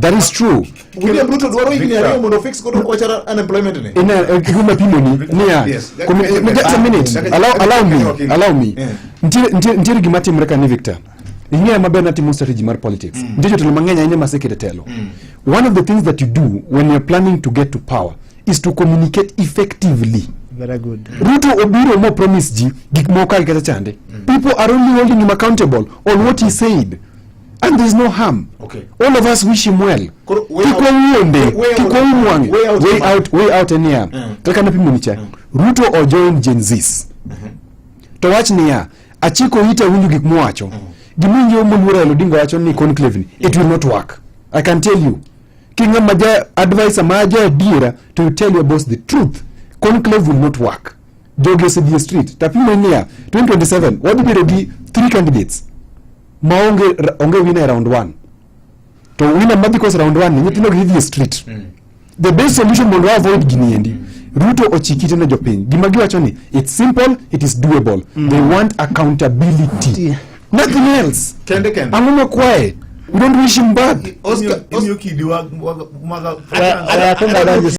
That is true. William Ruto dwaro higni Victor. 2 mondo fix godo wach unemployment ni. Ina gima pimo ni niya. Yes. Just a minute. Allow me. Allow me. Nitiere gima timre ka ni, Victor. Ing'eyo maber natimo strategy mar politics. Nitie jotelo mang'eny ahinya maseketo e telo. One of the things that you do when you're planning to get to power is to communicate effectively. Very good. Ruto obiro mo promise ji gik moko kaka kata chande. People are only holding him accountable on what he said. And there is no harm. All of us wish him well. Koro, way Kik wawuonde, kik waum wang'e. Way out Way mar- out, way out en niya. Kaka napimo ni cha. Ruto o join Gen Zs. To wach niya, achiko ita winjo gik mowacho. Gimiwinjo moluor Raila Odinga wacho ni conclave ni, it will not work. I can tell you. King'ama ja advisor ma ja adiera to you tell your boss the truth. Conclave will not work. Jogi osedhi e street. Tapimo niya, 2027 wadhi bedo gi three candidates maonge onge winner e round one. To winner madhi koso round one ni nyithindo gi dhi e street. The best solution mondo wa avoid gini endi, Ruto ochik ite ne jopiny. Gima giwacho ni it's simple, it is doable. They want accountability. Nothing else. Kende kende. Ang'o makwaye? We don't wish him bad. Oscar, Imiyo kidi mag Aya, akunga donjo.